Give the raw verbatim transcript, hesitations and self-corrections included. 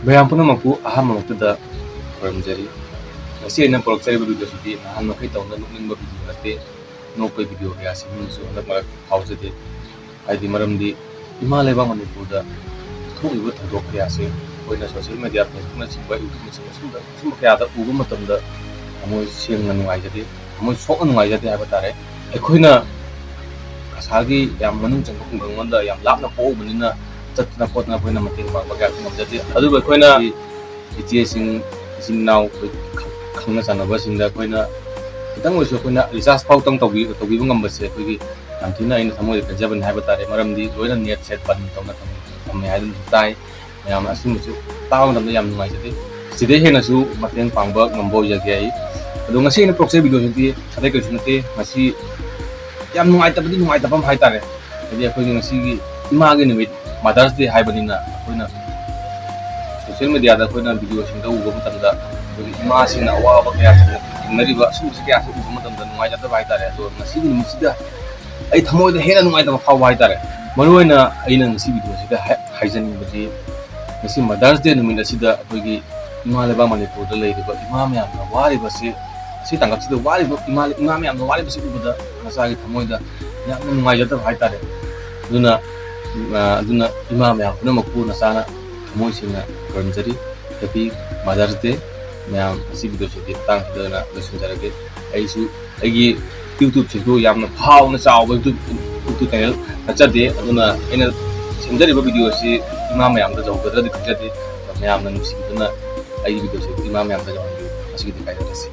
ꯃꯌꯥꯝ ꯄꯨꯝꯅꯃꯛꯄꯨ ꯑꯍꯥꯟꯕꯃꯛꯇꯗ ꯈꯨꯔꯨꯝꯖꯔꯤ꯫ ꯉꯁꯤ ꯑꯩꯅ ꯄꯨꯔꯛꯆꯔꯤꯕ ꯚꯤꯗꯤꯑꯣꯁꯤꯗꯤ ꯅꯍꯥꯟ ꯃꯈꯩ ꯇꯧꯅ ꯅꯣꯛꯅꯤꯡꯕ ꯚꯤꯗꯤꯑꯣ ꯅꯠꯇꯦ꯫ ꯅꯣꯛꯄꯒꯤ ꯚꯤꯗꯤꯑꯣ ꯀꯌꯥ ꯁꯦꯝꯅꯤꯡꯕꯁꯨ ꯍꯟꯗꯛ ꯃꯔꯛ ꯐꯥꯎꯖꯗꯦ꯫ ꯍꯥꯏꯗꯤ ꯃꯔꯝꯗꯤ ꯏꯃꯥ ꯂꯩꯕꯥꯛ ꯃꯅꯤꯄꯨꯔꯗ ꯊꯣꯛꯂꯤꯕ ꯊꯧꯗꯣꯛ ꯀꯌꯥꯁꯦ ꯑꯩꯈꯣꯏꯅ social media, Facebook ꯅꯆꯤꯡꯕ, YouTube ꯅꯆꯤꯡꯕ ꯁꯨꯝꯕ, ꯁꯨꯝꯕ ꯀꯌꯥꯗ ꯎꯕ ꯃꯇꯝꯗ ꯊꯃꯣꯏ ꯁꯦꯡꯅ ꯅꯨꯡꯉꯥꯏꯖꯗꯦ, ꯊꯃꯣꯏ ꯁꯣꯛꯅ ꯅꯨꯡꯉꯥꯏꯖꯗꯦ ꯍꯥꯏꯕ ꯇꯥꯔꯦ꯫ ꯑꯩꯈꯣꯏꯅ ꯀꯁꯥꯔꯒꯤ ꯌꯥꯝ ꯃꯅꯨꯡ ꯆꯟꯕ ꯈꯨꯡꯒꯪ ꯑꯃꯗ ꯌꯥꯝ ꯂꯥꯞꯅ ꯄꯣꯛꯎꯕꯅꯤꯅ ꯆꯠꯇꯅ ꯈꯣꯠꯇꯅ ꯑꯩꯈꯣꯏꯅ ꯃꯇꯦꯡ ꯄꯥꯡꯕ ꯀꯌꯥꯁꯨ ꯉꯝꯖꯗꯦ꯫ ꯑꯗꯨꯕꯨ ꯑꯩꯈꯣꯏꯅ ꯏꯆꯦꯁꯤꯡ, ꯏꯆꯤꯟ ꯏꯅꯥꯎ, ꯑꯩꯈꯣꯏ ꯈꯪꯅ ꯆꯥꯟꯅꯕꯁꯤꯡꯗ ꯑꯩꯈꯣꯏꯅ ꯈꯤꯇꯪ ꯑꯣꯏꯔꯁꯨ ꯑꯩꯈꯣꯏꯅ recharge ꯐꯥꯎꯇꯪ ꯇꯧꯕꯤ-, ꯇꯧꯕꯤꯕ ꯉꯝꯕꯁꯦ ꯑꯩꯈꯣꯏꯒꯤ ꯌꯥꯝ ꯊꯤꯅ ꯑꯩꯅ ꯊꯃꯣꯏꯗ ꯄꯦꯟꯖꯕꯅꯤ ꯍꯥꯏꯕ ꯇꯥꯔꯦ꯫ ꯃꯔꯝꯗꯤ ꯂꯣꯏꯅ net ꯁꯦ ꯕꯟ ꯇꯧꯅ ꯊꯝ-, ꯊꯝꯃꯦ ꯍꯥꯏꯗꯨꯅꯁꯨ ꯇꯥꯏ꯫ ꯃꯌꯥꯝꯅ ꯑꯁꯤꯒꯨꯝꯕꯁꯨ ꯇꯥꯕ ꯃꯇꯝꯗ ꯌꯥꯝ ꯅꯨꯡꯉꯥꯏꯖꯗꯦ꯫ ꯁꯤꯗꯩ ꯍꯦꯟꯅꯁꯨ ꯃꯇꯦꯡ ꯄꯥꯡꯕ ꯉꯝꯕ ꯑꯣꯏꯖꯒꯦ ꯑꯩ꯫ ꯑꯗꯣ ꯉꯁꯤ ꯑꯩꯅ ꯄꯨꯔꯛꯆꯔꯤꯕ ꯚꯤꯗꯤꯑꯣꯁꯤꯗꯤ ꯑꯇꯩ ꯀꯩꯁꯨ ꯅꯠꯇꯦ, ꯉꯁꯤ ꯌꯥꯝ ꯅꯨꯡꯉꯥꯏꯇꯕꯗꯤ ꯅꯨꯡꯉꯥꯏꯇꯕ ꯑꯃ ꯍꯥꯏꯇꯥꯔꯦ꯫ ꯍꯥꯏꯗꯤ ꯑꯩꯈꯣꯏꯒꯤ ꯉꯁꯤꯒꯤ ꯏꯃꯥꯒꯤ ꯅꯨꯃꯤꯠ, Mother's Day ꯍꯥꯏꯕꯅꯤꯅ ꯑꯩꯈꯣꯏꯅ social media ꯗ ꯑꯩꯈꯣꯏꯅ ꯚꯤꯗꯤꯑꯣꯁꯤꯡꯗ ꯎꯕ ꯃꯇꯝꯗ ꯑꯩꯈꯣꯏꯒꯤ ꯏꯃꯥꯁꯤꯡꯅ ꯑꯋꯥꯕ ꯀꯌꯥ ꯊꯦꯡꯅꯔꯤꯕ ꯑꯁꯤꯒꯨꯝꯕꯁꯤ ꯀꯌꯥꯁꯤ ꯎꯕ ꯃꯇꯝꯗ ꯅꯨꯡꯉꯥꯏꯖꯗꯕ ꯍꯥꯏꯇꯥꯔꯦ꯫ ꯑꯗꯣ ꯉꯁꯤꯒꯤ ꯅꯨꯃꯤꯠꯁꯤꯗ ꯑꯩ ꯊꯃꯣꯏꯗ ꯍꯦꯟꯅ ꯅꯨꯡꯉꯥꯏꯇꯕ ꯐꯥꯎꯕ ꯍꯥꯏꯇꯥꯔꯦ꯫ ꯃꯔꯨꯑꯣꯏꯅ ꯑꯩꯅ ꯉꯁꯤ ꯚꯤꯗꯤꯑꯣꯁꯤꯗ ꯍꯥꯏ-, ꯍꯥꯏꯖꯅꯤꯡꯕꯗꯤ ꯉꯁꯤ Mother's Day ꯅꯨꯃꯤꯠ ꯑꯁꯤꯗ ꯑꯩꯈꯣꯏꯒꯤ ꯏꯃꯥ ꯂꯩꯕꯥꯛ ꯃꯅꯤꯄꯨꯔꯗ ꯂꯩꯔꯤꯕ ꯏꯃꯥ ꯃꯌꯥꯝꯅ ꯋꯥꯔꯤꯕꯁꯤ, ꯑꯁꯤ ꯇꯥꯡꯀꯛꯁꯤꯗ ꯋꯥꯔꯤꯕ ꯏꯃꯥ, ꯏꯃꯥ ꯃꯌꯥꯝꯅ ꯋꯥꯔꯤꯕꯁꯤ ꯎꯕꯗ ꯃꯆꯥꯒꯤ ꯊꯃꯣꯏꯗ ꯌꯥꯝꯅ ꯅꯨꯡꯉꯥꯏꯖꯗꯕ ꯍꯥꯏꯇꯥꯔꯦ꯫ ꯑꯗꯨꯅ, ꯑ, ꯑꯗꯨꯅ ꯏꯃꯥ ꯃꯌꯥꯝ ꯄꯨꯝꯅꯃꯛꯄꯨ ꯅꯆꯥꯅ ꯊꯃꯣꯏ ꯁꯦꯡꯅ ꯈꯨꯔꯨꯝꯖꯔꯤ꯫ Happy Mother's Day꯫ ꯃꯌꯥꯝ, ꯉꯁꯤ ꯚꯤꯗꯤꯑꯣꯁꯤꯗꯤ ꯃꯇꯥꯡꯁꯤꯗ ꯑꯣꯏꯅ ꯂꯣꯏꯁꯤꯟꯖꯔꯒꯦ꯫ ꯑꯩꯁꯨ ꯑꯩꯒꯤ YouTube ꯁꯤꯁꯨ ꯌꯥꯝꯅ ꯐꯥꯎꯅ ꯆꯥꯎꯕ YouTube, YouTube channel ꯅꯠꯆꯗꯦ꯫ ꯑꯗꯨꯅ ꯑꯩꯅ ꯁꯦꯝꯖꯔꯤꯕ ꯚꯤꯗꯤꯑꯣꯁꯤ ꯏꯃꯥ ꯃꯌꯥꯝꯗ ꯌꯧꯒꯗ꯭ꯔꯗꯤ ꯈꯪꯖꯗꯦ꯫ ꯃꯌꯥꯝꯅ ꯅꯨꯡꯁꯤꯕꯤꯗꯨꯅ ꯑꯩꯒꯤ ꯚꯤꯗꯤꯑꯣꯁꯤ ꯏꯃꯥ ꯃꯌꯥꯝꯗ ꯌꯧꯍꯟꯕꯤꯌꯨ꯫ ꯉꯁꯤꯒꯤꯗꯤ ꯀꯥꯏꯅꯔꯁꯤ꯫